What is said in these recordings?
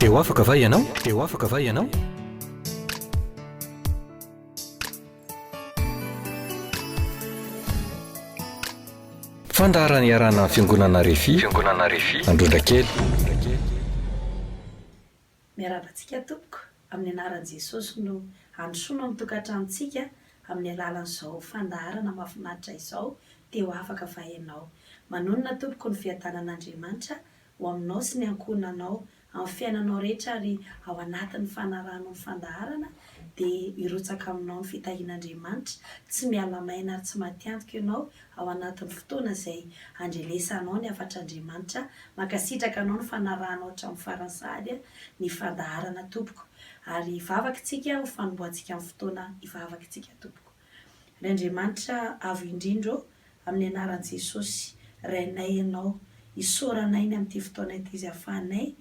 Te ho afaka va ianao? Te ho afaka va ianao? Fandaharana iarahana amin'ny Fiangonana Refi, Fiangonana Refi, Androndrakely. Miarahaba antsika tompoko, amin'ny anaran'i Jesosy no handrosoana ao amin'ny tokantranontsika amin'ny alalan'izao fandaharana mahafinaritra izao, te ho afaka va ianao? Manonona tompoko ny fiadanan'Andriamanitra ho aminao sy ny ankohonanao, amin'ny fiainanao rehetra ary ao anatin'ny fanarahanao ny fandaharana dia hirotsaka aminao ny fitahian'Andriamanitra, tsy miala maina ary tsy matiantoka ianao ao anatin'ny fotoana izay andrelesanao ny hafatr'Andriamanitra, mankasitraka anao ny fanarahanao hatramin'ny farany sahady ny fandaharana tompoko ary hivavaka isika ho fanombohantsika ny fotoana hivavaka isika tompoko. Ry Andriamanitra avo indrindra ô, Amin'ny anaran'i Jesosy, Rainay Ianao, isaoranay ny amin'ity fotoana ity izay ahafahanay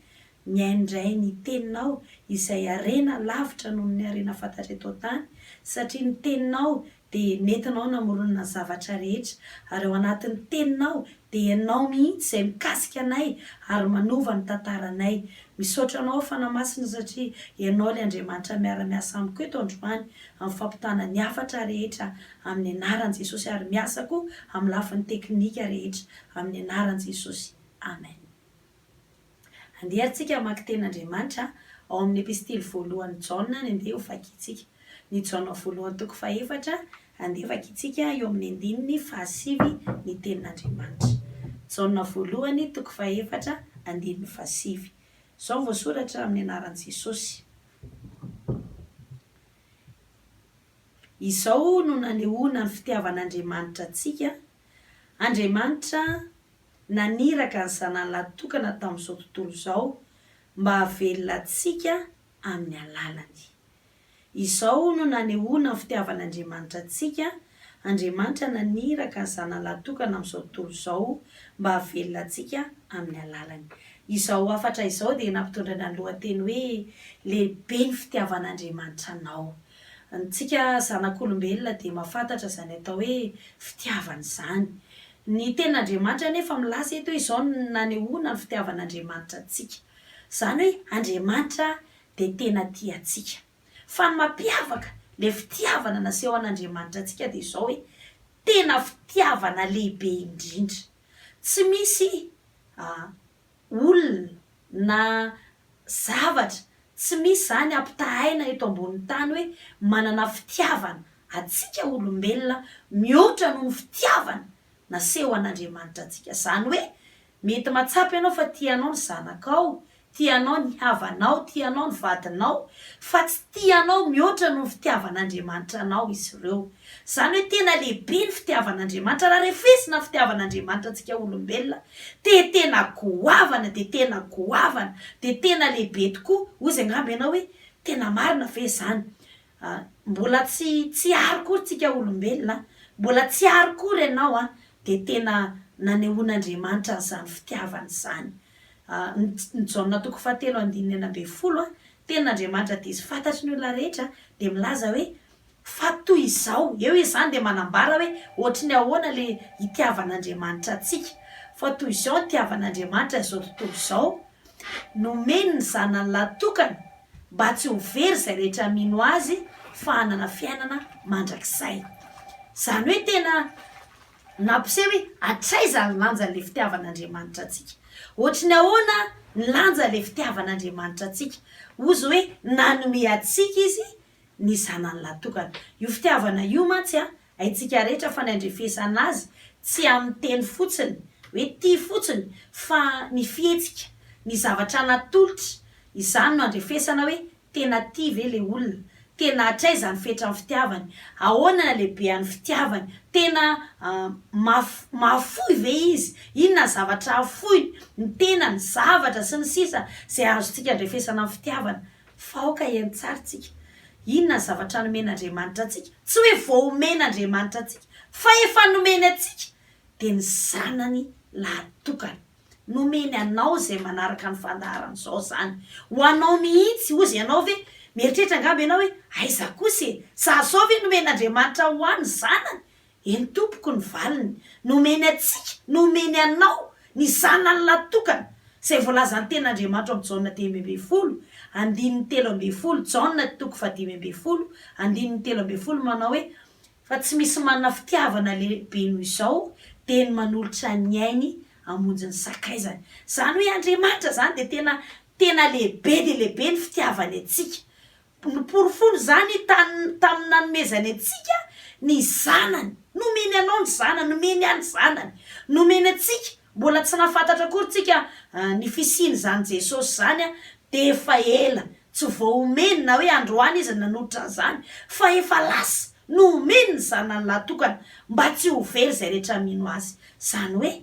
mihaino indray ny Teninao izay harena lavitra noho ny harena fantatra eto an-tany, satria ny Teninao dia nentinao namoronana ny zavatra rehetra, ary ao anatin'ny Teninao dia Ianao mihitsy izay mikasika anay ary manova ny tantaranay. Misaotra Anao aho Fanahy Masina satria Ianao ilay Andriamanitra miara-miasa amiko eto androany amin'ny fampitana ny hafatra rehetra amin'ny anaran'i Jesosy ary miasa koa amin'ny lafiny teknika rehetra amin'ny anaran'i Jesosy. Amen. Andeha ary tsika hamaky tenin'Andriamanitra ao amin'ny epistily voalohan'i Jaona ny andeha ho vakintsika. Ny Jaona voalohany toko fahefatra andeha vakintsika eo amin'ny andininy fahasivy ny tenin'Andriamanitra. Jaona voalohany toko fahefatra andininy fahasivy. Izao voasoratra amin'ny anaran'i Jesosy. Izao no nanehoana ny fitiavan'Andriamanitra antsika, Andriamanitra naniraka ny Zanany Lahitokana tamin'izao tontolo izao mba hahavelona antsika amin'ny alalany. Izao no nanehoana ny fitiavan'Andriamanitra antsika, Andriamanitra naniraka ny Zanany Lahitokana amin'izao tontolo izao mba hahavelona antsika amin'ny alalany. Izao hafatra izao dia nampitondraina ny lohateny hoe Lehibe ny fitiavan'Andriamanitra anao. Antsika zanak'olombelona dia mahafantatra izany atao hoe fitiavana izany. Ny Tenin'Andriamanitra anefa milaza eto hoe izao no nanehoana ny fitiavan'Andriamanitra antsika. Izany hoe Andriamanitra dia tena tia antsika. Fa ny mampiavaka ilay fitiavana nasehon'Andriamanitra antsika dia izao hoe tena fitiavana lehibe indrindra. Tsy misy olona na zavatra, tsy misy izany ampitahaina eto ambonin'ny tany hoe manana fitiavana antsika olombelona mihoatra noho ny fitiavana naseho an'Andriamanitra antsika. Izany hoe mety mahatsapa ianao fa tia anao ny zanakao, tia anao ny havanao, tia anao ny vadinao, fa tsy tia anao mihoatra noho ny fitiavan'Andriamanitra anao izy ireo. Izany hoe tena lehibe ny fitiavan'Andriamanitra, raha refesina ny fitiavan'Andriamanitra antsika olombelona dia tena goavana dia tena goavana dia tena lehibe tokoa, hozy angamba ianao hoe tena marina ve izany? Mbola tsy tsy ary kory tsika olombelona, mbola tsy ary kory ianao an, dia tena nanehoan'Andriamanitra an'izany fitiavana izany. Ny Jaona toko fahatelo andininy 16 an, tenin'Andriamanitra dia izy fantatry ny olona rehetra dia milaza hoe Fa toy izao, eo izy izany dia manambara hoe ohatry ny ahoana ilay itiavan'Andriamanitra antsika. Fa toy izao ny itiavan'Andriamanitra izao tontolo izao, nomeny ny Zanany lahy tokana mba tsy ho very izay rehetra mino Azy fa hanana fiainana mandrakizay. Izany hoe tena nampiseho hoe hatraiza ny lanjan'ilay fitiavan'Andriamanitra antsika. Ohatry ny ahoana ny lanjan'ilay fitiavan'Andriamanitra antsika. Hozy hoe nanome antsika Izy ny zanany lahy tokana. Io fitiavana io mantsy an, haintsika rehetra fa ny andrefesana azy tsy amin'ny teny fotsiny, hoe tia fotsiny, fa ny fihetsika, ny zavatra natolotra, izany no andrefesana hoe tena tia ve le olona, tena hatraiza ny fetran'ny fitiavany, ahoana ny halehibehan'ny fitiavany, tena mahafoy ve izy, inona ny zavatra afoiny, ny tenany, zavatra, sy ny sisa izay azontsika andrefesana ny fitiavana. Fa aoka hihaino tsara tsika. Inona ny zavatra nomen'Andriamanitra antsika? Tsy hoe vao omen'Andriamanitra antsika, fa efa nomeny antsika, dia ny Zanany lahatokana. Nomeny anao izay manaraka ny fandaharana izao izany. Ho anao mihitsy. Hozy ianao ve? Mieritreritra angamba ianao hoe, aiza kosa e? Za izao ve nomen'Andriamanitra ho ahy ny Zanany? Eny tompoko ny valiny. Nomeny antsika, nomeny anao, ny Zanany lahatokana. Izay voalazan'ny Tenin'Andriamanitra ao amin'ny Jaona 15, andininy 13, Jaona toko faha-15, andininy 13 manao hoe, Fa tsy misy manana fitiavana lehibe noho izao, dia ny manolotra ny ainy hamonjy ny sakaizany. Izany hoe Andriamanitra izany dia tena tena lehibe dia lehibe ny fitiavany antsika. Noporofoiny izany tamin'ny nanomezany antsika ny Zanany. Nomeny anao ny Zanany, nomeny ahy ny Zanany. Nomeny antsika, mbola tsy nahafantatra akory tsika ny fisian'izany Jesosy izany dia efa ela, tsy vao omeny na hoe androany Izy no nanolotra an'izany fa efa lasa, nomeny ny Zanany lahy tokana mba tsy ho very izay rehetra mino Azy. Izany hoe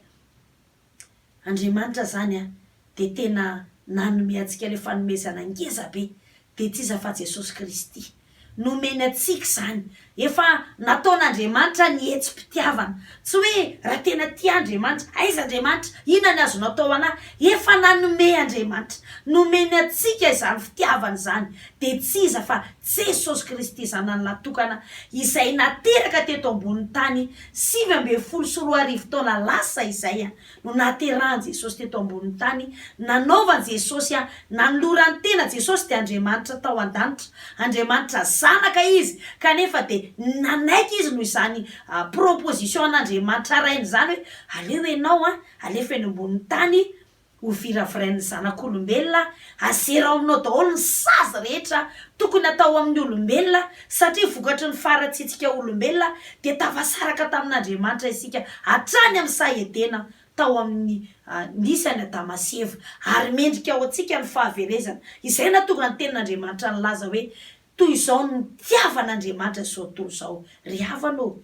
Andriamanitra izany dia tena nanome antsika ilay fanomezana ngeza be, dia tsy iza fa Jesosy Kristy. Nomeny antsika izany. Efa nataon'Andriamanitra ny hetsi-pitiavana. Tsy hoe raha tena tia Andriamanitra, aiza Andriamanitra, inona ny azonao atao ho an'ahy? Efa nanome Andriamanitra. Nomeny antsika izany fitiavana izany. Dia tsy iza fa Jesosy Kristy Zanany Lahy tokana izay nateraka teto ambonin'ny tany 2019 taona lasa izay no nahaterahan'i Jesosy teto ambonin'ny tany, nanaovan'i Jesosy, nanolorany tena, Jesosy dia Andriamanitra tao an-danitra, Andriamanitra Zanaka Izy, kanefa dia nanaiky Izy noho izany proposition an'Andriamanitra Rainy izany hoe, aleo ianao alefa eny ambonin'ny tany, ho viravirain'ny zanak'olombelona, azera ao aminao daholo ny sazy rehetra tokony atao amin'ny olombelona, satria vokatry ny faharatsiantsika olombelona dia tafasaraka tamin'Andriamanitra isika hatrany amin'ny saha Edena tao amin'ny nisy an'i Adama sy Eva, ary mendrika ho antsika ny fahaverezana. Izay nahatonga ny tenin'Andriamanitra nilaza hoe, Toy izao no nitiavan'Andriamanitra izao tontolo izao. Ry havana ô,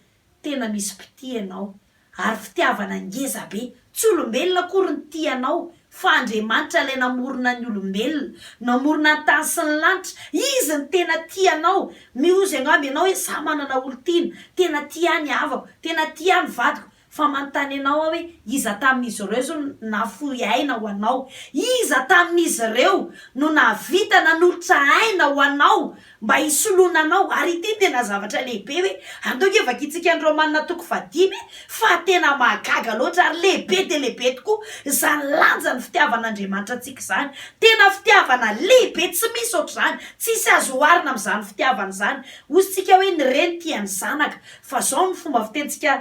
tena misy mpitia ianao, ary fitiavana ngeza be, tsy olombelona akory no tia anao fa Andriamanitra ilay namorona ny olombelona, namorona ny tany sy ny lanitra, Izy no tena tia anao, mihozy angamba ianao hoe za manana olon-tiana, tena tia ahy ny havako, tena tia ahy ny vadiko, fa manontany anao aho hoe iza tamin'izy ireo zao no nahafoy aina ho anao, iza tamin'izy ireo no nahavita nanolotra aina ho anao mba hisoloana anao, ary ity no tena zavatra lehibe hoe andao ange vakintsika ny Romana toko fahadimy fa tena mahagaga loatra ary lehibe dia lehibe tokoa izany lanjan'ny fitiavan'Andriamanitra antsika izany, tena fitiavana lehibe tsy misy ohatr'izany, tsisy azo oharina amin'izany fitiavana izany, hoy isika hoe ny reny tia ny zanaka, fa izao no fomba fitenintsika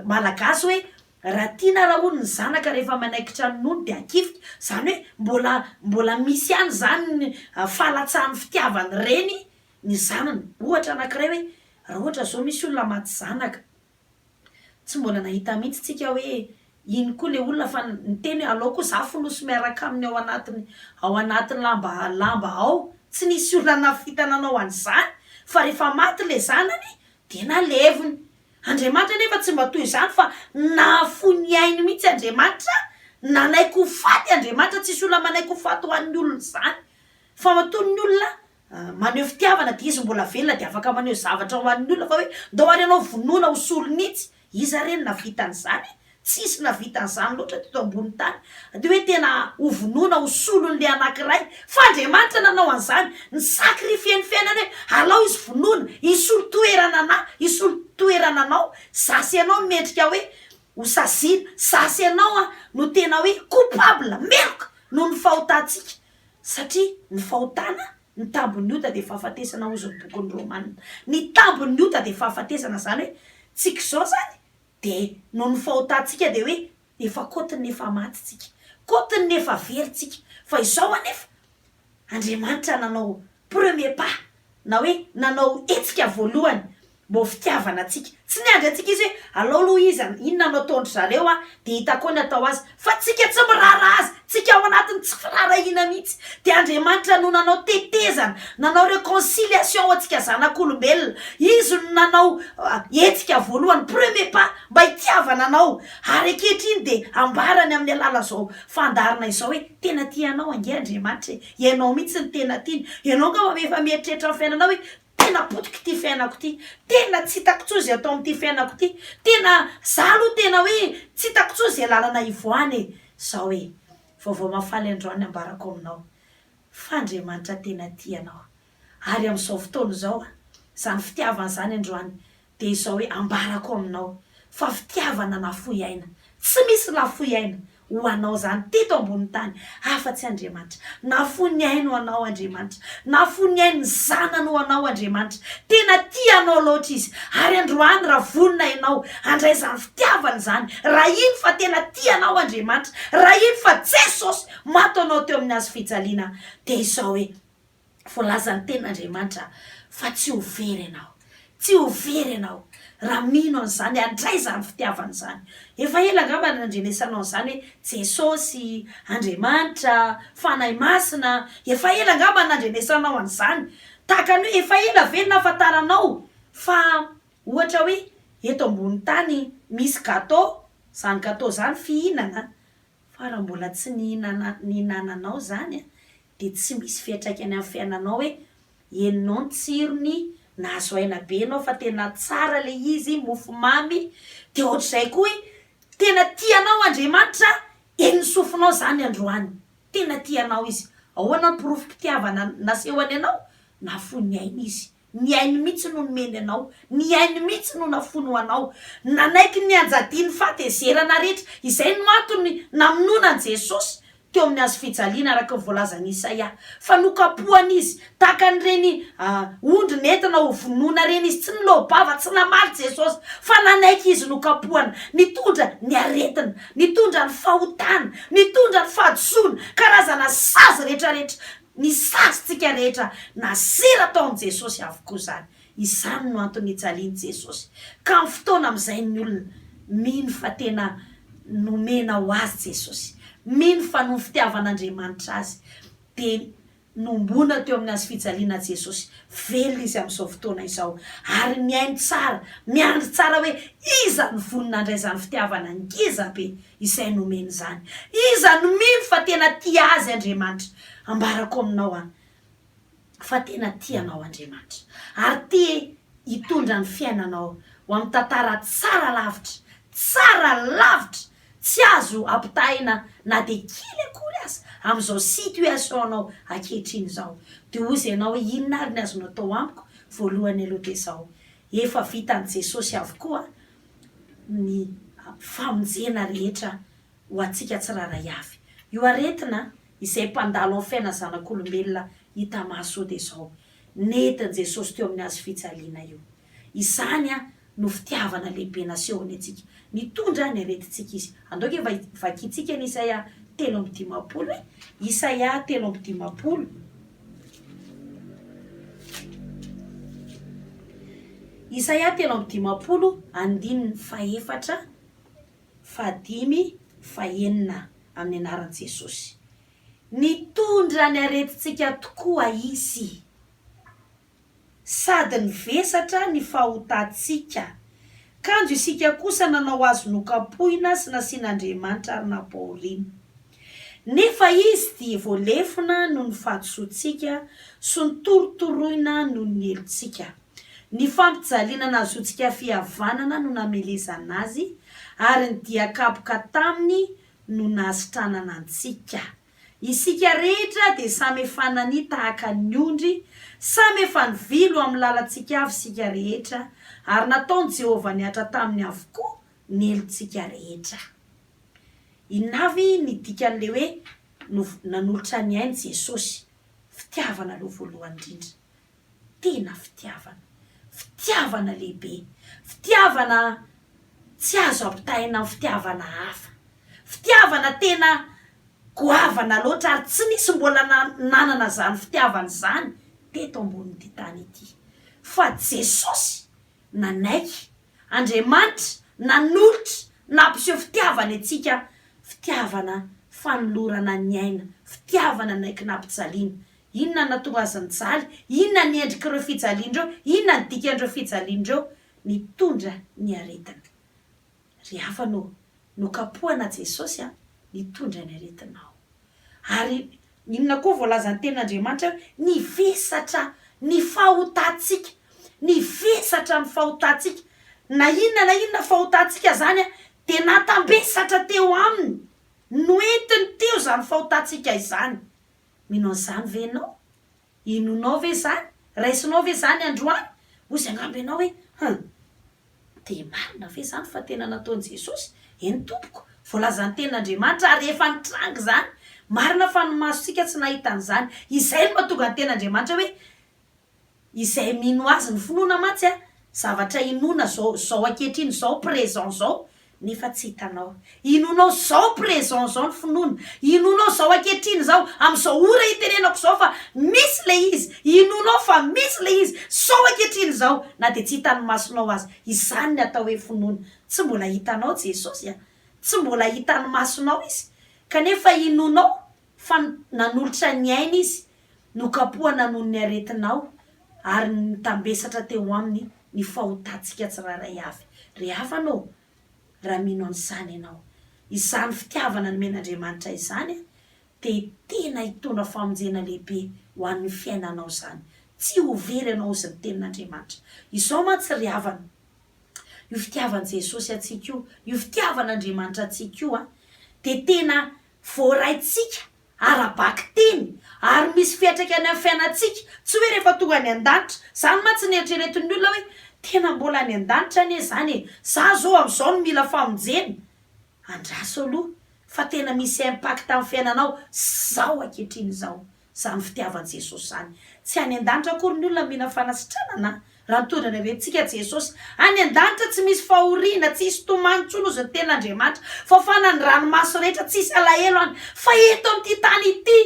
malagasy hoe Raha tiana raha hono ny zanaka rehefa manaikitra ny nono dia akifika, izany hoe mbola mbola misy ihany izany ny fahalatsahan'ny fitiavan'ny reny ny zanany. Ohatra anankiray hoe raha ohatra izao misy olona maty zanaka, tsy mbola nahita mihitsy tsika hoe iny koa le olona fa niteny hoe alao koa za fonosy miaraka aminy ao anatiny ao anatin'ny lamba lamba ao, tsy nisy olona nahavita nanao an'izany fa rehefa maty le zanany dia naleviny. Andriamanitra anefa tsy mba toy izany fa nahafoy ny ainy mihitsy Andriamanitra, nanaiky ho faty Andriamanitra, tsisy olona manaiky ho faty ho an'ny olona izany, fa matoa ny olona maneho fitiavana dia izy mbola velona dia afaka maneho zavatra ho an'ny olona fa hoe ndao ary ianao vonoina ho solon'itsy, iza re no nahavita an'izany e? Tsisy nahavita an'izany loatra teto ambony tany, dia hoe tena ho vonoina ho solon'ilay anankiray, fa Andriamanitra nanao an'izany, ni-sacrifier ny fiainany hoe alao izy vonoina, hisolo toerana anah, hisolo toerana anao, za sy ianao no mendrika hoe ho saziana, za sy ianao an no tena hoe coupable, meloka noho ny fahotantsika, satria ny fahotana, ny tambin'ny ota dia fahafatesana hozy ny bokin'ny Romana, ny tambin'ny ota dia fahafatesana, izany hoe tsika izao izany Dia noho ny fahotantsika dia hoe efa kotiny efa maty tsika, kotiny efa very tsika, fa izao anefa Andriamanitra nanao premier pas na hoe nanao hetsika voalohany mba ho fitiavana antsika, tsy niandry antsika izy hoe alao aloha izy an, inona no ataon-dry zareo an, dia hitako eo ny atao azy, fa tsika tsy miraharaha azy, tsika ao anatin'ny tsy firaharahiana mihitsy, dia Andriamanitra no nanao tetezana, nanao reconciliation ho antsika zanak'olombelona, Izy no nanao hetsika voalohany, premier pas, mba hitiavana anao, ary ankehitriny dia ambarany amin'ny alalan'izao fandaharana izao hoe tena tia anao ange Andriamanitra e, ianao mihitsy no tena tiany, ianao angamba efa mieritreritra amin'ny fiainanao hoe tena potika ity fiainako ity, tena tsy hitako intsony izay atao amin'ity fiainako ity, tena za aloha tena hoe tsy hitako intsony izay lalana hivoahana e, izao e, vaovao mahafaly androany ambarako aminao fa Andriamanitra tena tia anao, ary amin'izao fotoana izao izany fitiavana izany androany dia izao hoe ambarako aminao fa fitiavana nafoy aina, tsy misy nafoy aina. ho anao izany teto ambonin'ny tany afa-tsy Andriamanitra. Nahafoy ny ainy ho anao Andriamanitra. Nahafoy ny ain'ny Zanany ho anao Andriamanitra. Tena tia anao loatra Izy. Ary androany raha vonona ianao handray izany fitiavana izany, raha hino fa tena tia anao Andriamanitra, raha hino fa Jesosy maty ho anao teo amin'ny hazo fijaliana, dia izao hoe, Voalazan'ny tenin'Andriamanitra fa tsy ho very ianao. Tsy ho very ianao raha mino an'izany, handray izany fitiavana izany. Efa ela angamba no nandrenesanao an'izany hoe Jesosy, Andriamanitra, Fanahy Masina. Efa ela angamba no nandrenesanao an'izany. Tahaka ny hoe efa ela ve no nahafantaranao fa ohatra hoe eto ambony tany misy gateau, izany gateau izany fihinana, Fa raha mbola tsy nihinana nihinananao izany dia tsy misy fiantraikany amin'ny fiainanao hoe henonao ny tsirony, nahazo aina be ianao fa tena tsara ilay izy, mofo mamy, dia ohatr'izay koa hoe tena tia anao Andriamanitra, henon'ny sofinao izany androany, tena tia anao Izy. Ahoana ny porofom-pitiavana nasehony anao? Nahafoy ny ainy Izy. Ny ainy mihitsy no nomeny anao, ny ainy mihitsy no nafoiny ho anao. Nanaiky ny nianjadian'ny fahatezerana rehetra. Izay no antony namonoana an'i Jesosy teo amin'ny hazo fijaliana araka ny voalazan'i Isaia. Fa nokapohana izy, tahaka an'ireny ondry nentina ho vonoina ireny izy. Tsy niloa-bava, tsy namaly Jesosy, fa nanaiky izy nokapohana. Nitondra ny aretina, nitondra ny fahotana, nitondra ny fahadisoana, karazana sazy rehetrarehetra. Ny sazintsika rehetra nazera tao amin'i Jesosy avokoa izany. Izany no antony nijalian'i Jesosy. Ka amin'ny fotoana amin'izay ny olona mino fa tena nomena ho azy Jesosy, mino fa noho ny fitiavan'Andriamanitra azy dia nombona teo amin'ny hazofijaliana Jesosy. Velona Izy amin'izao fotoana izao ary mihaino tsara, miandry tsara hoe iza no vonona handray izany fitiavana ngeza be izay nomeny izany. Iza no mino fa tena tia azy Andriamanitra? Ambarako aminao an, fa tena tia anao Andriamanitra. Ary tia hitondra ny fiainanao ho amin'ny tantara tsara lavitra, tsara lavitra, tsy azo ampitahaina na dia kely akory aza amin'izao situation-nao ankehitriny izao. Dia hozy ianao hoe inona ary ny azonao atao amiko? Voalohany aloha dia izao, efa vitan'i Jesosy avokoa ny famonjena rehetra ho antsika tsirairay avy. Io aretina izay mpandalo amin'ny fiainan'ny zanak'olombelona hita maso io dia izao, nentin'i Jesosy teo amin'ny hazo fijaliana io. Izany no fitiavana lehibe nasehony antsika. Nitondra ny aretintsika Izy. Andao ange vakintsika ny Isaia 53 e! Isaia 53. Isaia 53 andininy fahefatra, fahadimy, fahenina amin'ny anaran'i Jesosy. Nitondra ny aretintsika tokoa Izy, sady nivesatra ny fahotantsika. Kanjo isika kosa nanao azy nokapohina sy nasian'Andriamanitra ary nampahoriana. Nefa Izy dia voalefona noho ny fahadisoantsika sy notorotoroina noho ny helotsika. Ny fampijaliana nahazoantsika fihavanana no namelezana Azy, ary ny dian-kapoka taminy no nahasitranana antsika. Isika rehetra dia samy efa nania tahaka ny ondry, samy efa nivily ho amin'ny lalantsika avy isika rehetra, ary nataon'i Jehovah nihatra taminy avokoa ny helotsika rehetra. Inona avy ny dikan'ilay hoe nanolotra ny ainy Jesosy? Fitiavana aloha voalohany indrindra. Tena fitiavana. Fitiavana lehibe. Fitiavana tsy azo ampitahaina amin'ny fitiavana hafa. Fitiavana tena goavana loatra ary tsy nisy mbola nanana izany fitiavana izany teto ambonin'ity tany ity. Fa Jesosy nanaiky, Andriamanitra nanolotra, nampiseho fitiavana antsika, fitiavana fanolorana ny aina, fitiavana nanaiky nampijaliana. Inona no nahatonga azy nijaly? Inona ny endrik'ireo fijaliana ireo? Inona ny dikan'ireo fijaliana ireo? Nitondra ny aretina. Ry havana ô, nokapohana Jesosy an, nitondra ny aretinao. Ary inona koa voalazan'ny tenin'Andriamanitra hoe nivesatra ny fahotantsika, nivesatra ny fahotantsika, na inona na inona fahotantsika izany an, dia natambesatra teo aminy, noentiny teo izany fahotantsika izany. Mino an'izany ve ianao? Inoanao ve izany? Raisinao ve izany androany? Hozy angamba ianao hoe, Hum, dia marina ve izany fa tena nataon'i Jesosy? Eny tompoko, Voalazan'ny Tenin'Andriamanitra ary efa nitranga izany. Marina fa ny masontsika tsy nahita an'izany. Izay no mahatonga ny Tenin'Andriamanitra hoe izay mino Azy. Ny finoana mantsy a, zavatra inoana zao zao ankehitriny zao, présent zao, nefa tsy hitanao. Inoanao zao présent zao ny finoana. Inoanao zao ankehitriny zao, amin'izao ora itenenako zao fa misy ilay izy. Inoanao fa misy ilay izy zao ankehitriny zao, na dia tsy hitan'ny masonao aza. Izany ny atao hoe finoana. Tsy mbola hitanao Jesosy a! Tsy mbola hitan'ny masonao Izy, kanefa inoanao fa nanolotra ny ainy Izy, nokapohana noho ny aretinao, ary nitambesatra teo Aminy ny fahotantsika tsirairay avy. Ry havana ô, raha mino an'izany ianao, izany fitiavana nomen'Andriamanitra izany dia tena hitondra famonjena lehibe ho an'ny fiainanao izany. Tsy ho very ianao hozy ny tenin'Andriamanitra. Izao mantsy ry havana, Io fitiavan'i Jesosy antsika io, io fitiavan'Andriamanitra antsika io dia tena voaraintsika ara-bakiteny ary misy fiantraikany amin'ny fiainantsika, tsy hoe rehefa tonga any an-danitra, izany mantsy no eritreretin'ny olona hoe tena mbola any an-danitra anie izany e, za zao amin'izao no mila famonjena, andraso aloha fa tena misy impact amin'ny fiainanao zao ankehitriny izao. Izany fitiavan'i Jesosy izany. Tsy any an-danitra akory ny olona mila fanasitranana raha nitondra ny aretintsika Jesosy. Any an-danitra tsy misy fahoriana, tsy hisy tomany intsony hozy ny tenin'Andriamanitra. Fafana ny ranomaso rehetra, tsy hisy alahelo any. Fa eto amin'ity tany ity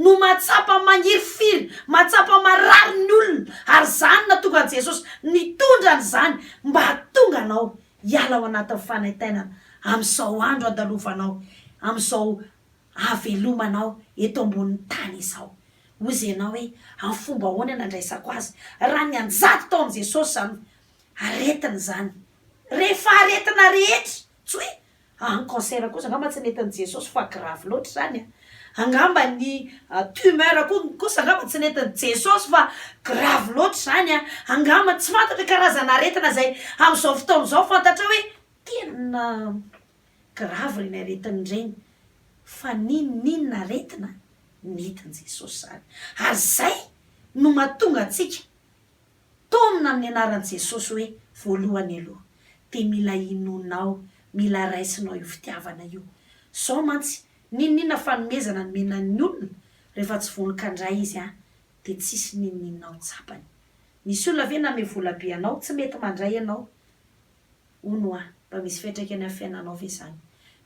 no mahatsapa mangirifiry, mahatsapa marary ny olona. Ary izany no nahatonga an'i Jesosy nitondra an'izany mba hahatonga anao hiala ao anatin'ny fanaintainana amin'izao andro andalovanao, amin'izao hahavelomanao eto ambonin'ny tany izao. Hozy ianao hoe, Amin'ny fomba ahoana nandraisako azy? Raha nianjady tao amin'i Jesosy izany aretina izany, rehefa aretina rehetra, tsy hoe, ah, ny cancer kosa angamba tsy nentin'i Jesosy fa grave loatra izany an, angamba ny tumeur koa kosa angamba tsy nentin'i Jesosy fa grave loatra izany an, angamba tsy fantatra karazana aretina izay amin'izao fotoana izao fantatrao hoe tena Grave ireny aretina ireny fa n'inon'inona aretina nentin'i Jesosy izany. Ary izay no mahatonga antsika taomina amin'ny anaran'i Jesosy hoe voalohany aloha dia mila inoanao, mila raisinao io fitiavana io. Izao mantsy, n'inon'inona fanomezana nomena ny olona rehefa tsy vonon-kandray izy an, dia tsisy n'inon'inona ho tsapany. Nisy olona ve nanome vola be anao, tsy mety mandray ianao, Hono hoa, mba misy fiantraikany amin'ny fiainanao ve izany?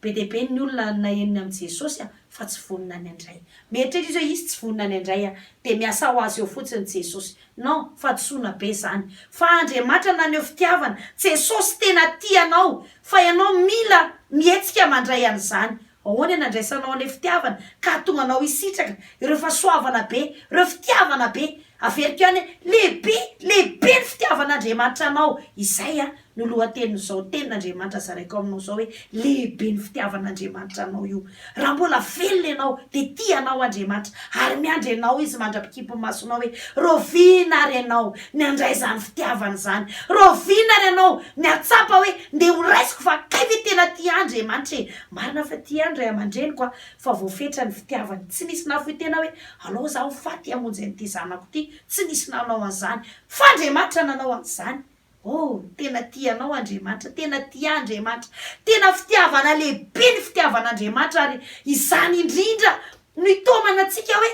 Be dia be ny olona naheno ny amin'i Jesosy fa tsy vonona ny handray. Mieritreritra izy hoe izy tsy vonona ny handray dia miasa ho azy eo fotsiny Jesosy. Non, fahadisoana be izany. Fa Andriamanitra naneho fitiavana. Jesosy tena tia anao fa ianao mila mihetsika mandray an'izany. Ahoana ny handraisanao an'ilay fitiavana ka hahatonga anao hisitraka ireo fahasoavana be, ireo fitiavana be? Averiko ihany hoe, lehibe, lehibe ny fitiavan'Andriamanitra anao. Izay no lohatenin'izao tenin'Andriamanitra zaraiko aminao izao hoe, lehibe ny fitiavan'Andriamanitra anao io. Raha mbola velona ianao dia tia anao Andriamanitra ary miandry anao Izy mandra-pikipy masonao hoe, rahoviana ary ianao ny handray izany fitiavana izany? Rahoviana ary ianao ny hahatsapa hoe, ndeha ho raisiko fa kay ve tena tia ahy Andriamanitra e? Marina fa tia ahy ny ray aman-dreniko a, fa voafetra ny fitiavany. Tsy nisy nahafoy tena hoe, alao izaho ho faty hamonjy an'ity zanako ity. Tsy nisy nanao an'izany. Fa Andriamanitra nanao an'izany. Oh, tena tia anao Andriamanitra. Tena tia ahy Andriamanitra. Tena fitiavana lehibe ny fitiavan'Andriamanitra ary izany indrindra no itaomana antsika hoe,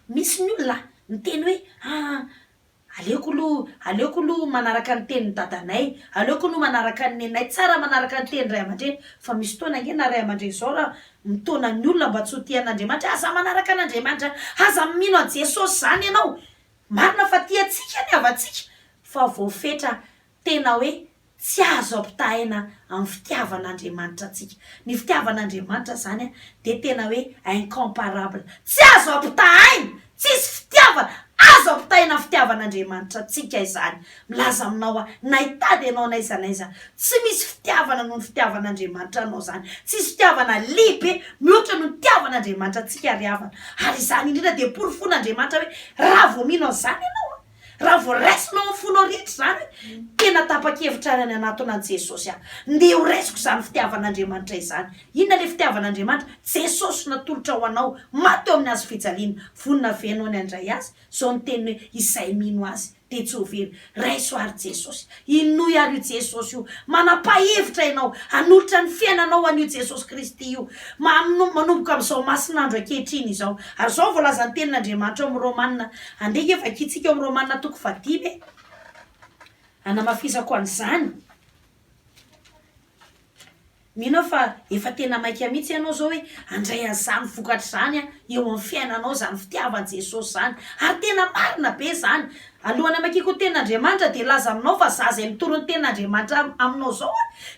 misy ny olona miteny hoe, ah, Aleoko aloha, aleoko aloha manaraka ny tenin'i dadanay, aleoko aloha manaraka ny neninay, tsara manaraka ny tenin'ny ray aman-dreny, fa misy fotoana ange na ray aman-dreny izao raha mitaona ny olona mba tsy ho tia an'Andriamanitra, aza manaraka an'Andriamanitra, aza mino an'i Jesosy izany ianao, marina fa tia antsika ny havantsika, fa voafetra tena hoe Tsy azo ampitahaina amin'ny fitiavan'Andriamanitra antsika. Ny fitiavan'Andriamanitra izany dia tena hoe incomparable. Tsy azo ampitahaina! Tsisy fitiavana azo ampitahaina amin'ny fitiavan'Andriamanitra antsika izany. Milaza aminao aho, na hitady ianao n'aiza n'aiza, tsy misy fitiavana noho ny fitiavan'Andriamanitra anao izany. Tsisy fitiavana lehibe mihoatra noho ny fitiavan'Andriamanitra antsika ry havana. Ary izany indrindra dia porofoin'Andriamanitra hoe raha vao mino an'izany ianao, Raha vao raisinao amin'ny fonao rehetra izany hoe, tena tapa-kevitra ary any hanatona an'i Jesosy aho. Ndeha ho raisiko izany fitiavan'Andriamanitra izany. Inona ilay fitiavan'Andriamanitra? Jesosy natolotra ho anao, maty teo amin'ny hazo fijaliana. Vonona ve ianao ny handray Azy? Izao ny teniny hoe, izay mino Azy. dia tsy ho very. Raiso àry Jesosy. Inoy àry io Jesosy io. Manapa-hevitra ianao hanolotra ny fiainanao ho an'io Jesosy Kristy io. Manomboka amin'izao masin'andro ankehitriny izao. Ary izao no voalazan'ny Tenin'Andriamanitra ao amin'ny Romana. Andeha ange vakintsika ao amin'ny Romana toko fahadimy e. Hanamafisako an'izany. Mino aho fa efa tena maika mihitsy ianao izao hoe handray an'izany vokatra izany eo amin'ny fiainanao izany fitiavan'i Jesosy izany. Ary tena marina be izany. Alohan'ny hamakiako ny tenin'Andriamanitra dia hilaza aminao fa za izay mitory ny tenin'Andriamanitra aminao izao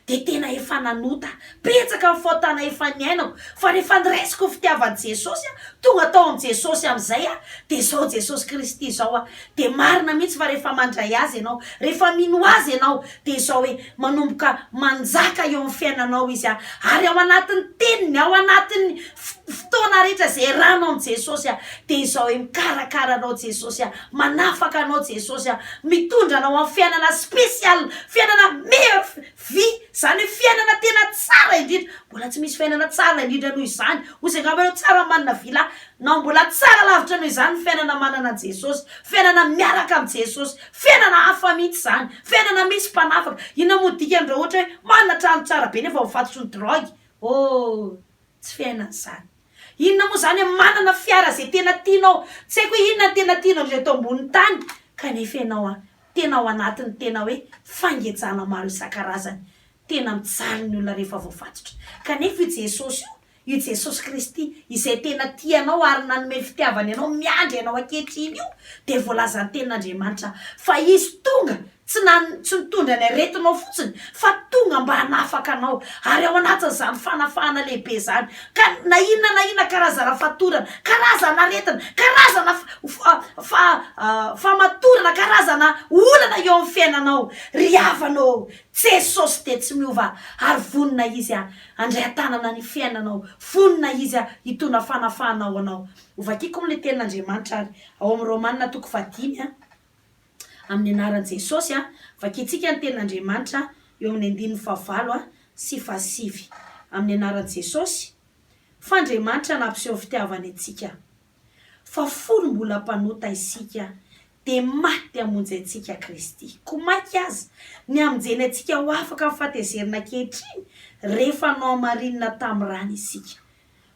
dia tena efa nanota. Betsaka ny fahotana efa niainako fa rehefa niraisiko ny fitiavan'i Jesosy aho, tonga tao amin'i Jesosy amin'izay aho dia izao Jesosy Kristy izao aho. Dia marina mihitsy fa rehefa mandray Azy ianao, rehefa mino Azy ianao, dia izao hoe manomboka manjaka eo amin'ny fiainanao Izy ary ao anatin'ny Teniny, ao anatin'ny fotoana rehetra izay iarahanao amin'i Jesosy dia izao hoe mikarakara anao Jesosy, manafaka anao Jesosy, mitondra anao amin'ny fiainana spécial, fiainana meilleure vie, izany hoe fiainana tena tsara indrindra, mbola tsy misy fiainana tsara indrindra noho izany, hoy angamba ianao tsara manana villa, Na mbola tsara lavitra noho izany ny fiainana manana an'i Jesosy, fiainana miaraka amin'i Jesosy, fiainana hafa mihitsy izany, fiainana misy mpanafaka. Inona moa ny dikany raha ohatra hoe manana trano tsara be nefa voafatotry ny drogue? Oh, tsy fiainana izany. Inona moa izany hoe manana fiara izay tena tianao, tsy haiko hoe inona no tena tianao indrindra eto ambonin'ny tany, kanefa ianao tena ao anatin'ny tena hoe fangejana maro isan-karazany. Tena mijaly ny olona rehefa voafatotra. Kanefa io Jesosy io Io Jesosy Kristy izay tena tia anao ary nanome ny fitiavany anao miandry anao ankehitriny io dia voalazan'ny tenin'Andriamanitra fa Izy tonga tsy nan tsy nitondra ny aretinao fotsiny fa tonga mba hanafaka anao ary ao anatin'izany fanafahana lehibe izany ka na inona na inona karazana fatorana karazana aretina karazana fa fa famatorana karazana olana eo amin'ny fiainanao ry havana ô Jesosy dia tsy miova ary vonona Izy Handray an-tanana ny fiainanao. Vonona Izy hitondra fanafahana ho anao. Hovakiko moa ilay tenin'Andriamanitra ary ao amin'ny Romana toko fahadimy amin'ny anaran'i Jesosy. Vakintsika ny tenin'Andriamanitra eo amin'ny andininy fahavalo sy fahasivy. Amin'ny anaran'i Jesosy, Fa Andriamanitra nampiseho fitiavany antsika. Fa fony mbola mpanota isika, dia maty hamonjy antsika Kristy. Koa mainka aza, ny hamonjeny antsika ho afaka amin'ny fahatezerana ankehitriny, rehefa nohamarinina tamin'ny rany isika.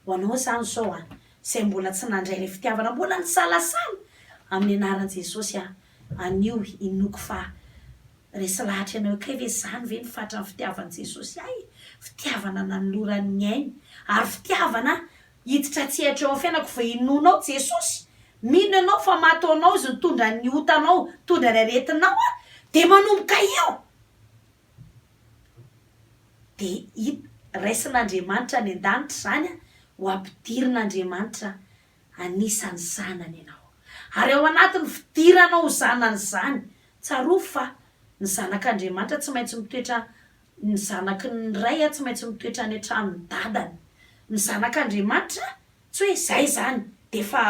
Ho anao izany izao an, izay mbola tsy nandray ilay fitiavana, mbola nisalasala, amin'ny anaran'i Jesosy aho, anio inoako fa resy lahatra ianao hoe kay ve izany ve ny fatran'ny fitiavan'i Jesosy ahy e? Fitiavana nanolorany ny ainy, ary fitiavana Hiditra an-tsehatra eo amin'ny fiainako ve inoanao Jesosy? Mino ianao fa maty ho anao Izy nitondra ny otanao, nitondra ny aretinao a! Dia manomboka eo dia hit raisin'Andriamanitra any an-danitra izany a, ho ampidirin'Andriamanitra anisan'ny zanany ianao. Ary ao anatin'ny fidiranao ho zanany izany, tsarovy fa ny zanak'Andriamanitra tsy maintsy mitoetra Ny zanaky ny ray tsy maintsy mitoetra any an-tranon'ny dadany. Ny zanak'Andriamanitra tsy hoe izay izany dia efa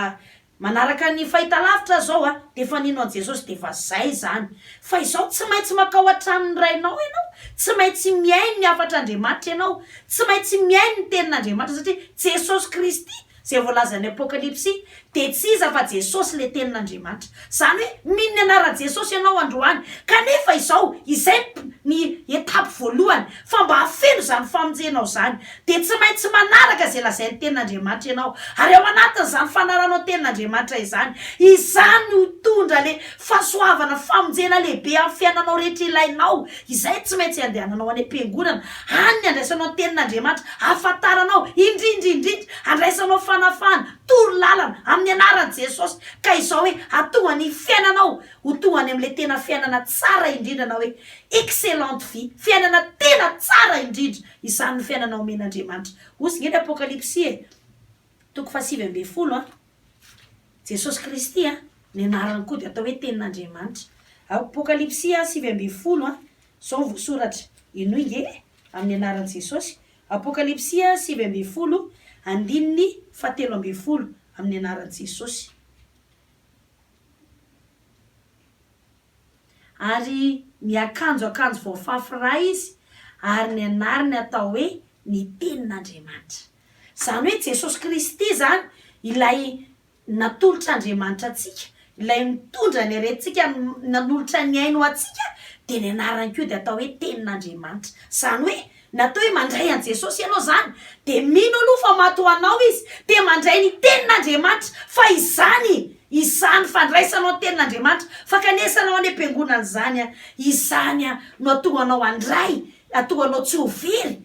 manaraka ny fahitalavitra aho izao dia efa nino an'i Jesosy dia efa izay izany. Fa izao tsy maintsy mankao an-tranon'ny rainao ianao, tsy maintsy mihaino ny hafatr'Andriamanitra ianao, tsy maintsy mihaino ny tenin'Andriamanitra satria Jesosy Kristy Izay voalazan'ny Apokalypsy dia tsy iza fa Jesosy ilay Tenin'Andriamanitra. Izany hoe mino ny anaran'i Jesosy ianao androany. Kanefa izao, izay ny étape voalohany, fa mba hahafeno izany famonjenao izany, dia tsy maintsy manaraka izay lazain'ny Tenin'Andriamanitra ianao. Ary ao anatin'izany fanaranao Tenin'Andriamanitra izany, izany no hitondra ilay fahasoavana, famonjena lehibe amin'ny fiainanao rehetra ilainao. Izay tsy maintsy andehananao any am-piangonana, any ny andraisanao ny Tenin'Andriamanitra, ahafantaranao, indrindra indrindra, andraisanao fanafahana, toro lalana, amin'ny anaran'i Jesosy, ka izao hoe hatonga ny fiainanao ho tonga any amin'ilay tena fiainana tsara indrindra na hoe excellente vie, fiainana tena tsara indrindra, izany ny fiainana omen'Andriamanitra. Hozy nge ny Apokalypsy e, toko faha-19 an. Jesosy Kristy a, ny anarany koa dia atao hoe Tenin'Andriamanitra. Apokalypsy 19 a, izao no voasoratra, henoy nge e, amin'ny anaran'i Jesosy. Apokalypsy 19, andininy fahatelo ambin'ny folo, amin'ny anaran'i Jesosy. Ary miakanjo akanjo voafafy rà izy, ary ny anarany atao hoe ny Tenin'Andriamanitra. Izany hoe Jesosy Kristy izany ilay natolotr'Andriamanitra antsika, Ilay nitondra ny aretintsika, nanolotra ny ainy ho antsika, dia ny anarany koa dia atao hoe Tenin'Andriamanitra. Izany hoe, ny atao hoe mandray an'i Jesosy ianao izany, dia mino aloha fa maty ho anao Izy, dia mandray ny Tenin'Andriamanitra, fa izany, izany fandraisanao ny Tenin'Andriamanitra, fankanesanao any am-piangonana izany, izany no hahatonga anao handray, hahatonga anao tsy ho very.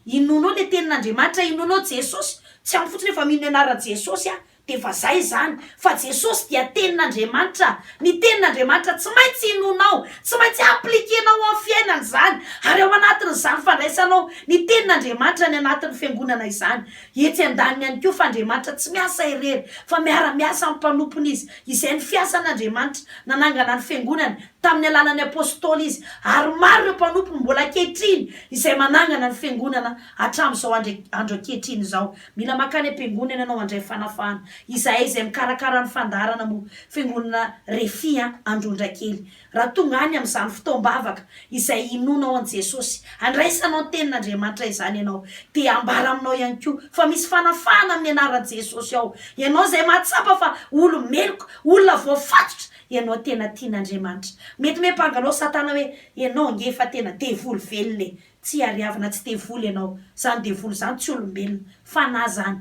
Inoanao ilay Tenin'Andriamanitra, inoanao Jesosy, tsy ampy fotsiny hoe fa mino ny anaran'i Jesosy aho, Dia efa zay izany, fa Jesosy dia tenin'Andriamanitra, ny tenin'Andriamanitra tsy maintsy inoanao, tsy maintsy appliquer-nao ao amin'ny fiainana izany, ary ao anatin'izany fandraisanao ny tenin'Andriamanitra any anatin'ny fiangonana izany. Etsy andaniny ihany koa fa Andriamanitra tsy miasa irery, fa miara-miasa amin'ny mpanompony Izy, izay ny fiasan'Andriamanitra, nanangana ny fiangonany tamin'ny alalan'ny Apostoly Izy, ary maro ireo mpanompony mbola ankehitriny izay manangana ny fiangonana hatramin'izao andro ankehitriny izao. Mila mankany am-piangonana ianao handray fanafahana. Izahay izay mikarakara ny fandaharana moa, Fiangonana Refi a, Androndrakely. Raha tonga any amin'izany fotoam-bavaka izay hinoanao an'i Jesosy, handraisanao ny Tenin'Andriamanitra izany ianao, dia ambara aminao ihany koa fa misy fanafahana amin'ny anaran'i Jesosy ao. Ianao izay mahatsapa fa olo-meloka, olona voafatotra, ianao tena tian'Andriamanitra. Mety miampanga anao Satana hoe, ianao ange efa tena devoly velona e. Tsy ary havana tsy devoly ianao. Zany devoly zany tsy olombelona. Fanahy zany.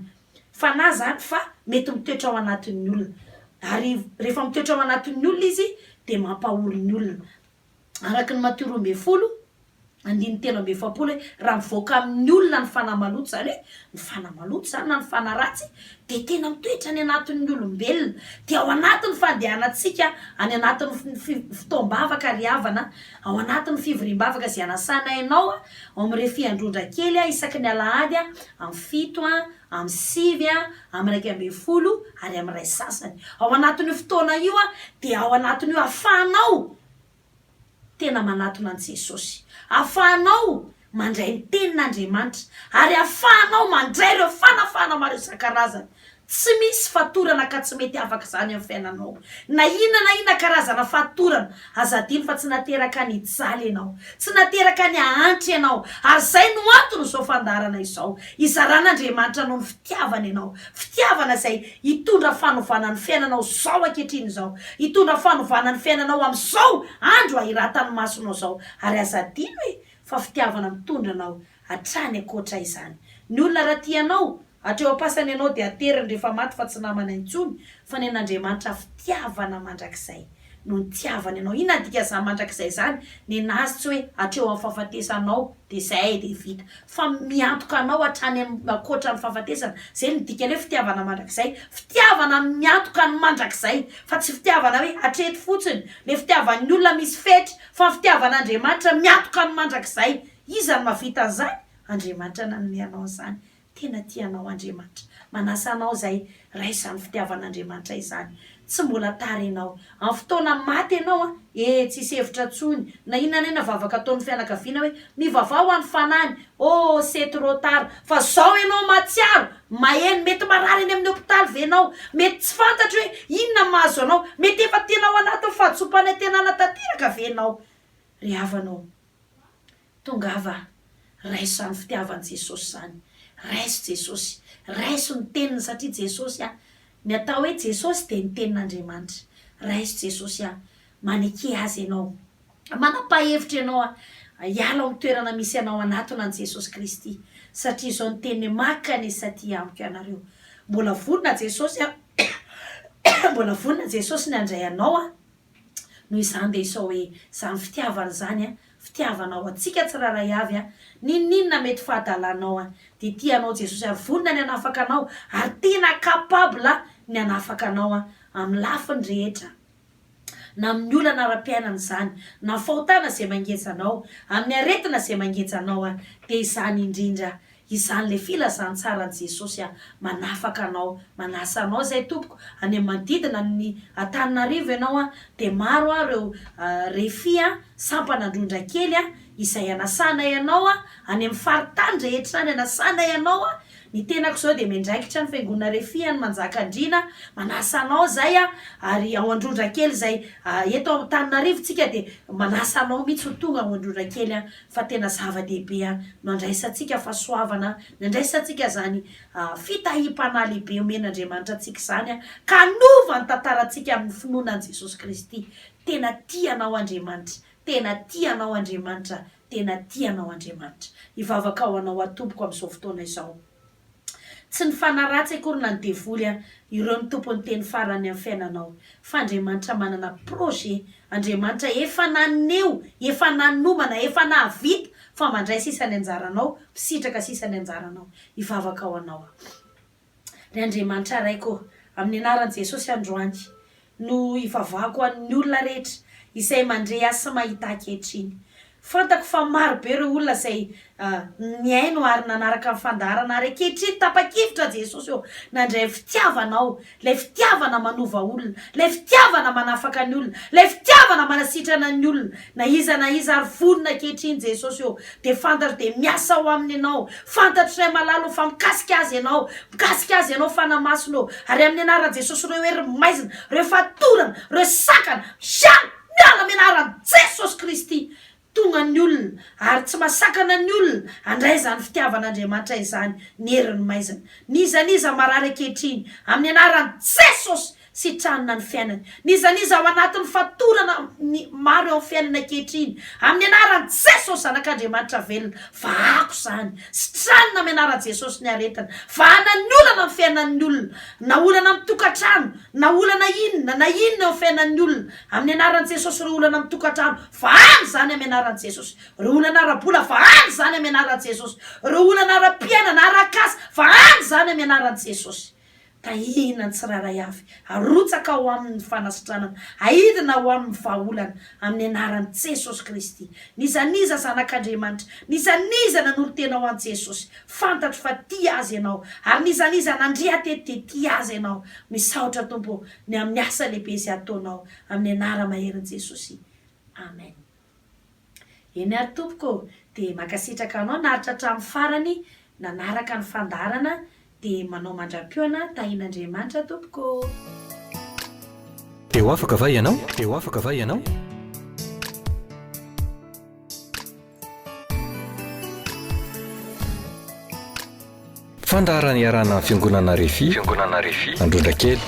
Fanahy zany fa mety mitoetra ao anatin'ny olona. Ary rehefa mitoetra ao anatin'ny olona izy dia mampahory ny olona. Araka ny Matio 12 andininy 43 hoe raha mivoaka amin'ny olona ny fanahy maloto izany hoe ny fanahy maloto izany na ny fanahy ratsy dia tena mitoetra any anatin'ny olombelona. Dia ao anatin'ny fandehanantsika any anatin'ny fotoam-bavaka ry havana Ao anatin'ny fivoriam-bavaka izay anasanay anao ao amin'ny Refi Androndrakely isaky ny alahady amin'ny fito, amin'ny sivy, amin'ny 11 ary amin'ny iray sasany. Ao anatin'io fotoana io dia ao anatin'io ahafahanao tena manatona an'i Jesosy. Ahafahanao mandray ny tenin'Andriamanitra ary ahafahanao mandray ireo fanafahana maro isan-karazany. Tsy misy fatorana ka tsy mety afaka izany amin'ny fiainanao. Na inona na inona karazana fatorana, aza adino fa tsy nateraka ny hijaly ianao. Tsy nateraka ny hahantra ianao. Ary izay no anton'izao fandaharana izao. Hizaran'Andriamanitra anao ny fitiavany ianao. Fitiavana izay hitondra fanovana ny fiainanao izao ankehitriny izao. Hitondra fanovana ny fiainanao amin'izao andro ahiratan'ny masonao izao. Ary aza adino e, fa fitiavana mitondra anao hatrany ankoatra izany. Ny olona raha tia anao, hatreo am-pasana ianao dia ateriny rehefa maty fa tsy namana intsony, fa ny an'Andriamanitra fitiavana mandrakizay no nitiavany anao. Inona ny dikan'izany mandrakizay izany? Nenazy tsy hoe hatreo amin'ny fahafatesanao dia izay dia vita, fa miantoka anao hatrany amin'ny ankoatra ny fahafatesana. Izay no dikan'ny hoe fitiavana mandrakizay. Fitiavana miantoka ny mandrakizay, fa tsy fitiavana hoe hatreto fotsiny. Ilay fitiavan'ny olona misy fetra, fa ny fitiavan'Andriamanitra miantoka ny mandrakizay. Iza no mahavita an'izany? Andriamanitra nanome anao an'izany. Tena tia anao Andriamanitra. Manasa anao izay raiso izany fitiavan'Andriamanitra izany. Tsy mbola tara ianao. Amin'ny fotoana maty ianao an, eh tsisy hevitra intsony. Na inona na inona vavaka ataon'ny fianakaviana hoe mivavaha ho an'ny fanahiny, oh c'est trop tard. Fa zao ianao mahatsiaro, maheno, mety marary any amin'ny hopitaly ve ianao? Mety tsy fantatro hoe inona no mahazo anao? Mety efa tena ao anatin'ny fahadisoam-panantenana tanteraka ve ianao? Ry havana ô. Tongava, raiso izany fitiavan'i Jesosy izany. Raiso Jesosy. Raiso ny teniny satria Jesosy a. Ny atao hoe Jesosy dia ny tenin'Andriamanitra. Raiso Jesosy a. Maneke Azy ianao. Manapa-hevitra ianao a. Hiala ao amin'ny toerana misy anao hanatona an'i Jesosy Kristy. Satria izao ny teniny hoe mankanesa aty amiko ianareo. Mbola vonona Jesosy a. Mbola vonona Jesosy ny handray anao a. Noho izany dia izao hoe izany fitiavana izany an, fitiavana ho antsika tsirairay avy an, n'inon'inona mety fahadalanao an, dia tia anao Jesosy ary vonona ny hanafaka anao ary tena capable ny hanafaka anao an, amin'ny lafiny rehetra, na amin'ny olana ara-piainana izany, na fahotana izay mangeja anao, amin'ny aretina izay mangeja anao an, dia izany indrindra Izany le filazantsaran'i Jesosy a, manafaka anao, manasa anao izay tompoko, any amin'ny manodidina ny Antananarivo ianao a, dia maro a ireo refi a, sampana Androndrakely a, izay anasanay anao a, any amin'ny faritany rehetra any anasanay anao a, Ny tenako izao dia miandraikitra ny Fiangonana Refi any Manjakandriana, manasa anao izay aho, ary ao Androndrakely izay eto Antananarivo tsika dia manasa anao mihitsy ho tonga ao Androndrakely an, fa tena zava-dehibe an, no andraisantsika fahasoavana, ny andraisantsika izany fitahiam-panahy lehibe omen'Andriamanitra antsika izany an, ka hanova ny tantarantsika amin'ny finoana an'i Jesosy Kristy. Tena tia anao Andriamanitra, tena tia anao Andriamanitra, Tena tia anao Andriamanitra. Hivavaka ho anao aho tompoko amin'izao fotoana izao. Tsy ny fanahy ratsy akory na ny devoly an, ireo no tompon'ny teny farany amin'ny fiainanao. Fa Andriamanitra manana projet, Andriamanitra efa naneho, efa nanomana, efa nahavita fa mandray sisa ny anjaranao, misitraka sisa ny anjaranao. Hivavaka ho anao aho. Ry Andriamanitra Raiko ô, amin'ny anaran'i Jesosy androany no ivavahako ho an'ny olona rehetra izay mandre ahy sy mahita ahy ankehitriny. Fantako fa maro be ireo olona izay nihaino ary nanaraka ny fandaharana ary ankehitriny tapa-kevitra Jesosy ô, nandray ny fitiavanao, ilay fitiavana manova olona, ilay fitiavana manafaka ny olona, ilay fitiavana manasitrana ny olona, na iza na iza ary vonona ankehitriny Jesosy ô, dia fantatro dia miasa ao aminy Ianao, fantatro Ray malala ô fa mikasika azy Ianao, mikasika azy Ianao Fanahy Masina ô, ary amin'ny anaran'i Jesosy ireo hery maizina, ireo fatorana, ireo sakana, miala, miala amin'ny anaran'i Jesosy Kristy, Tonga ny olona, ary tsy masakana ny olona handray izany fitiavan'Andriamanitra izany ny herin'ny maizina. N'iza n'iza marary ankehitriny, amin'ny anaran'i Jesosy, sitranina ny fiainany. N'iza n'iza ao anatin'ny fatorana ny maro eo amin'ny fiainana ankehitriny, amin'ny anaran'i Jesosy Zanak'Andriamanitra velona, vahako izany. Sitranina amin'ny anaran'i Jesosy ny aretina. Vahana ny olana amin'ny fiainan'ny olona, na olana amin'ny tokantrano, na olana inona na inona eo amin'ny fiainan'ny olona, amin'ny anaran'i Jesosy ireo olana amin'ny tokantrano, Vahana izany amin'ny anaran'i Jesosy. Ireo olana ara-bola, vahana izany amin'ny anaran'i Jesosy. Ireo olana ara-piainana, arak'asa, vahana izany amin'ny anaran'i Jesosy. Tahina ny tsirairay avy. Arotsaka ao aminy ny fanasitranana. Aidina ao aminy ny vahaolana, amin'ny anaran'i Jesosy Kristy. N'iza n'iza zanak'Andriamanitra, n'iza n'iza nanolo-tena ho an'i Jesosy, fantatro fa tia azy Ianao. Ary n'iza n'iza nandre ahy teto dia tia azy Ianao. Misaotra Tompo ô, ny amin'ny asa lehibe izay ataonao. Amin'ny anara-maherin'i Jesosy. Amen. Eny ary tompoko ô, dia mankasitraka anao naharitra hatramin'ny farany nanaraka ny fandaharana dia manao mandra-pihaona tahian'Andriamanitra tompoko ô. Dia ho afaka va ianao? Dia ho afaka va ianao? Fandaharana iarahana amin'ny Fiangonana Refi, Fiangonana Refi, Androndrakely.